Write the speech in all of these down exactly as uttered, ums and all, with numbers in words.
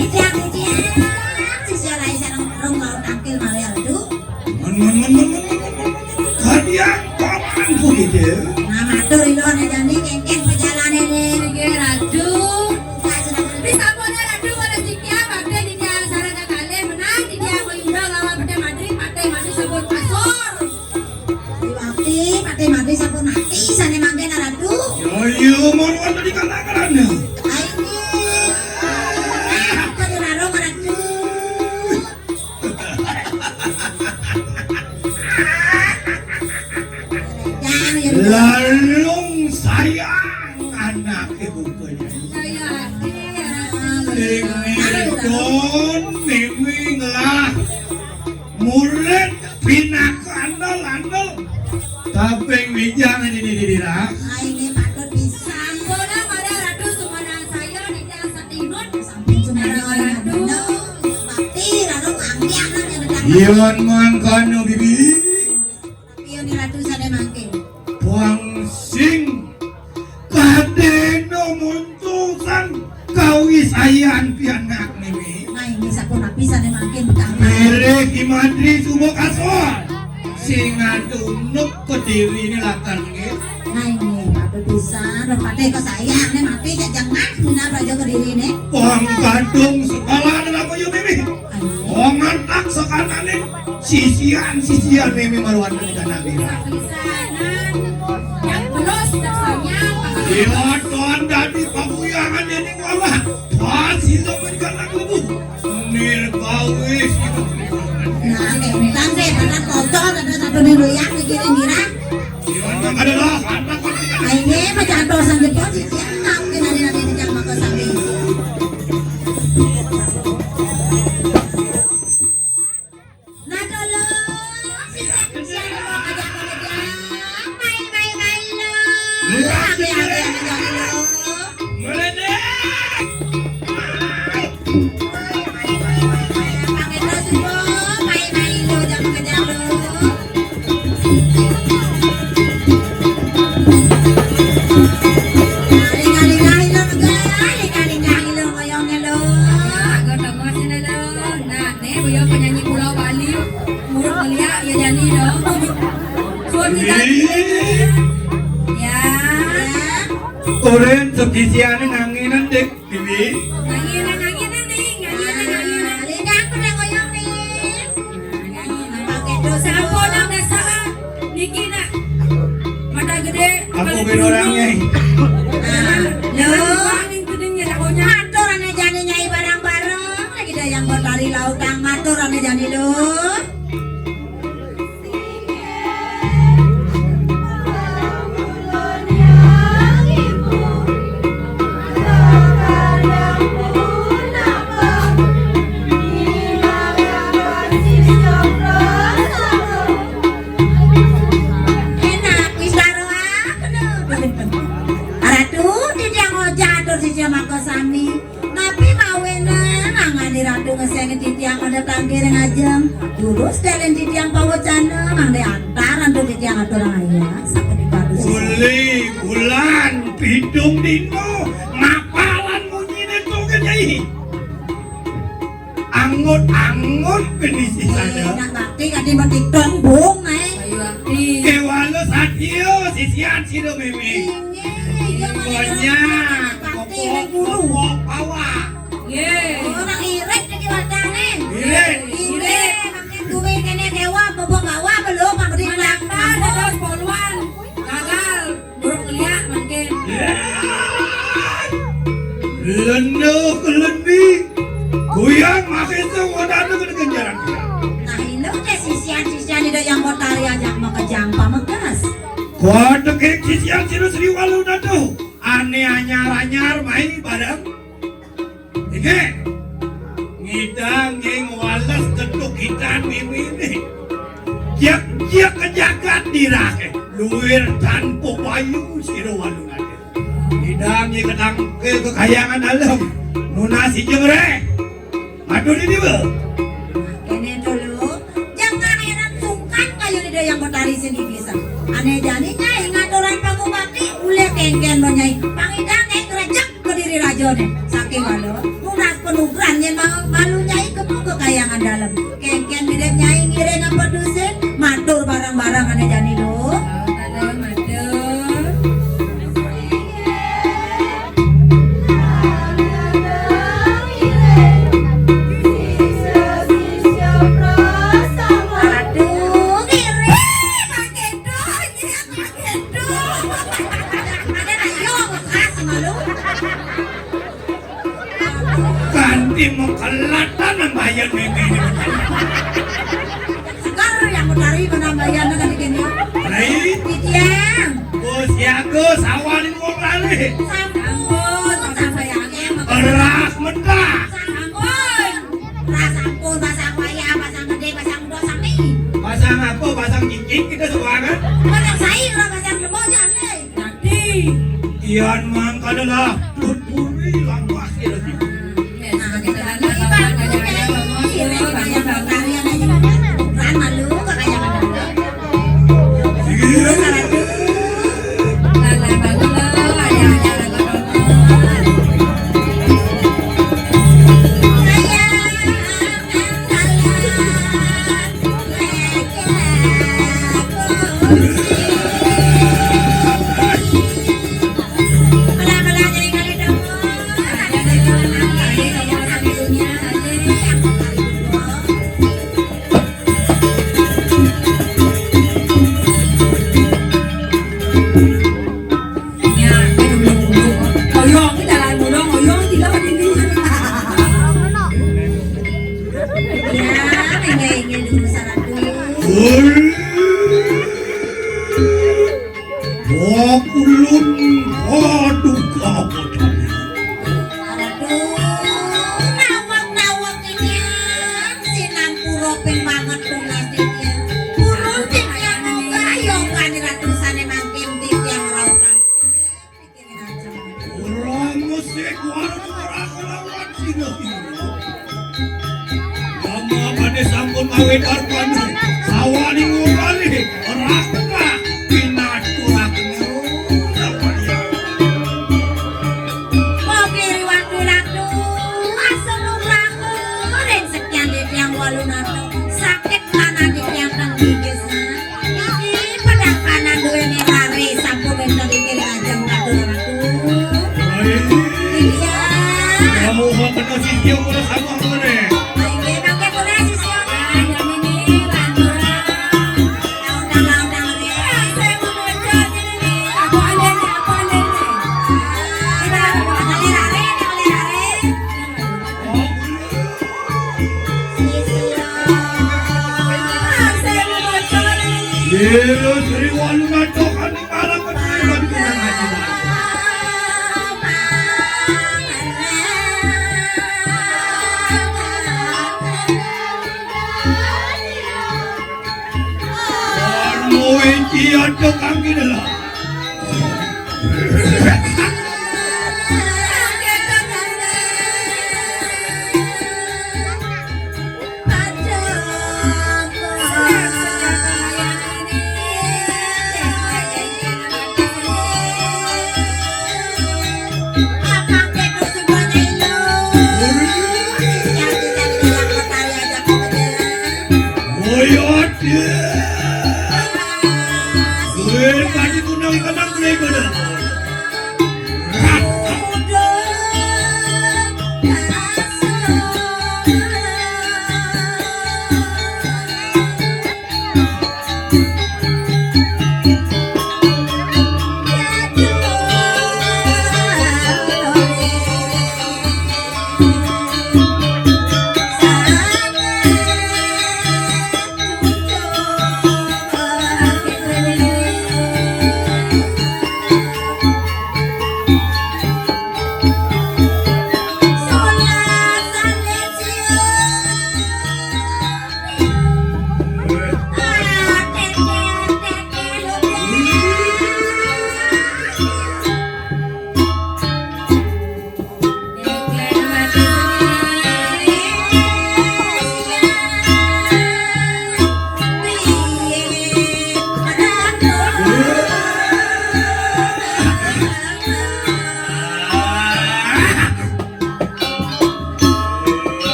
Titiang, titiang, sisia rai sareng rong laut tangkil malih adu. Mun, mun, mun, mun, mun, mun, mun, mun. Kadiang paman ku gitu. Nah, matur ilo ane jani kengken perjalanan ini. Nggih, Ratu. Nah, sudah. Di sampun Ratu wala titiang, bakti titiang sareng kakalih menang, titiang mayuda nglawan Patih Madri, Patih Madri sampun pasur. Patih Madri, Patih Madri sampun mati, sane mangke Ratu. Ya iya, mon wonten di kanakan. Ayo. Apa diraro Ratu? Jangan ya. Lalung sayang anake buku Nyai. Saya hati, ya, Ratu. Ning mirip don miming lah. Murid pinaka andal-andal. Kaping wijang ini di dira. Aine patut pisan. Sampun, para Ratu sumanang saya, titiang satinut. Sampun sumanang Ratu. Mati, lalu ambil anaknya datang. Yen mangkana, Bibi. Piye ni Ratu sane mangke? Wong sing kadena muntusan kawisayan pianak nimi. Nah, ini sapunapi sane mangke, Bang? Mirip Ki Madri suba kasor. Sing ngadunuk Kediri ini lakar nggih. Nah, ini patut pisan, Ratu Patih kesayang ne mati cek jengah minab raja Kediri ne. Wong Badung sekolah adalah kuyu mimi. Wong mantak sakananing sisian-sisian mimi maruan kenika nabi. Pisanan. Yang belus dasarnya. Iya, tuan dadi pabuyangan dening wawah. Pas itu berikan aku bu. Nir kawis. Nah, tante, tante foto, tante satu nih lu ya, mikirin dira. Iya, ada lah. Ayo, macam dosa jempol sih, ya. Makin ada nanti yang makan sambil. Nah, tolong, siap, siap, ajak, ajak. Mai, mai, mai, lo. Iya. Ame, ame, ame, ame, lo. Meledek. Mai, mai, mai, mai, mai, mai. Pakai terus, lo. Mai, mai, lo, jangan kejar, lo. Lingah-lingah ilo, Mega. Lingah-lingah ilo, ngoyongnya lo. Agak tengah sini lo. Nah, nih, beliau penyanyi Pulau Bali. Murid mulia, ya, jani lo. Suami tadi. Ya. Oren, sekisiane nanginan, Dik. Bibi. Nangina, nangina, ning. Nangina, nangina. Lingkar pernah ngoyong, ning. Nangina. Pakai dosa. Sampun, nang desa. Niki, nak. Mata gede. Aku ben orangnya. Nah, lo. Paling gedenya, nak, onyang. Atur ane jani nyai barang-barang. Lagi dayang bertari lautang. Matur ane jani lo. Enak, wis karo aku lho. Ratu, titiang ojah atur sisya mangka sami. Napi mawinan angane Ratu ngeseni titiang ana tangkir ngajeng. Durus delen titiang pawecana, mangde antar antuk titiang aturang ayah, sapunika Ratu sisya. Uli bulan pitung dina, mapalan munyine to, Nyai. Angut-angut kene sisane. Eh, nak bakti kadi metikong bung, eh. Ayo, bakti. Kewala satya, sisian sira meme. Inggih, iya, Konyang, bakti, Koko, guru. Koko, Pawa. Nggih. Ora irit iki wadane. Irit. Inggih, makin kuwi kene dewa, bebek bawa, belum, apa di Manapa, belakang? Dados poluan. Gagal. Buruk keliak mangkin. Lendo kelendi. Kuyang mahesa wadana kena ganjaran. Nah, ino ke sisian-sisian ida yang mau tari ajak mau kejang pamekas. Kuat ke sisian sira Sri Walu Datu. Ane anyar-anyar mai bareng. Iki ngidang ing wales ketukitan mimine. Jek-jek ke jagat dirake. Luwir tanpa payu sira Walu Nada. Ngidang ing ketangkil kekayangan alam. Nunas ijeng reh. Matur ini, Bu. Kene dulu, jangan heran sungkan kayu di dayang betari sini bisa. Ane jani nyai ngaturan pangubati, ule kengken lo nyai. Pangidang ing rejek kediri rajone. Saking walo, nunas Nugrah yén ma-, malu Nyai kemu ka kahyangan dalem. Kénkén mirib Nyai ngiring apa dusin, matur bareng-bareng ané jani lho. Matur, matur. Aduh, ngiring, Pak Kédo, ngiring, Pak Kédo. Ada ayo, khas malu. Kanti mengkelatan nambayan mimpi ini. Segar yang mau cari mana nambayan nanti kini. Lai. Titiang. Oh, siaga sawah ni wong lali. Sampun, sampun, sampun. Beras mentah. Sampun. Beras sampun, pasang wayah, pasang gedé, pasang muda, sami. Pasang apa? Pasang cincin kita sebuah kan? Pasang sair lah, pasang lebo aja, Le. Dadi. Yan mangkana lah tuturi lan pasir. Ya, ini dulu syaratku. Woi. Wong ulun paduka bodana. Aduh, nawak-nawak titiang, sinampura ping banget tunas titiang. Purun titiang, moga yogan ratu sané mangkin titiang rauh. Ora musik warung ora kelawan sina-sina. Mama badhe sampun ngawedar pandu. Sawani ngurali. Ora pernah pinaturaken. Oke, riwang ratu. Asem ratu. Ring sekian titiang walu nata. Sakit Panandhika ingkang gigis. Niki pedang pananduwene lare sampun wenten ing lajeng katur ratu. Iya. Kamu kok kena sisya kula sama kene. Inggih, mangke kula sisya. Ayo, mini, lanturan. Laundang, laundang, re. Saya mau belajar ini, nih. Aku ada, nih, aku ada, nih. Kita, kita lare, kita lare. Sri Walu Nata kami malam berdua di tengah hati. Warna iki ada kang kene lho.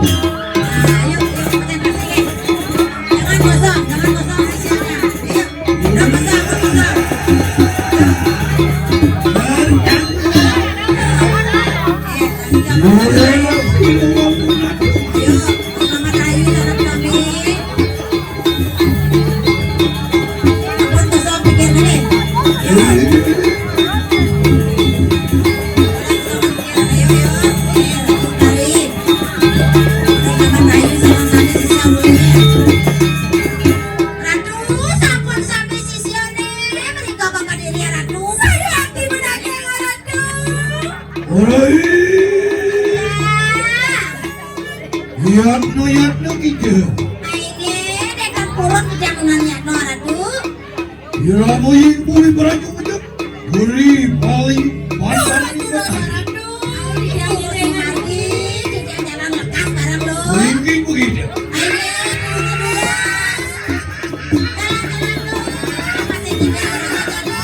Ayo, ayo, konsentrasi, guys. Jangan kosong, jangan kosong hasilnya. Ayo, udah kosong, udah kosong. Ayo, selamat hari, salam kami. Ampun, kosong pikir nih. Ayo, ayo, ayo, ayo, tarik. Selamat hari, salam kami, sisa mulanya. Ratu, sampun sami sisiane, mriko Bapak Diri, Ratu. Saya aki menagih, Ratu. Ora. Yatno, yatno kita. Aine, dekat purun jangan yatno, Ratu. Ira moying puri beraju pecek. Beri bali pasar kita. Ratu, Ratu. Ayo, kita mati, kita jalan lekas bareng, lo. Ringking begitu. Aine, jalan, jalan, lo. Masih kita jalan, lo.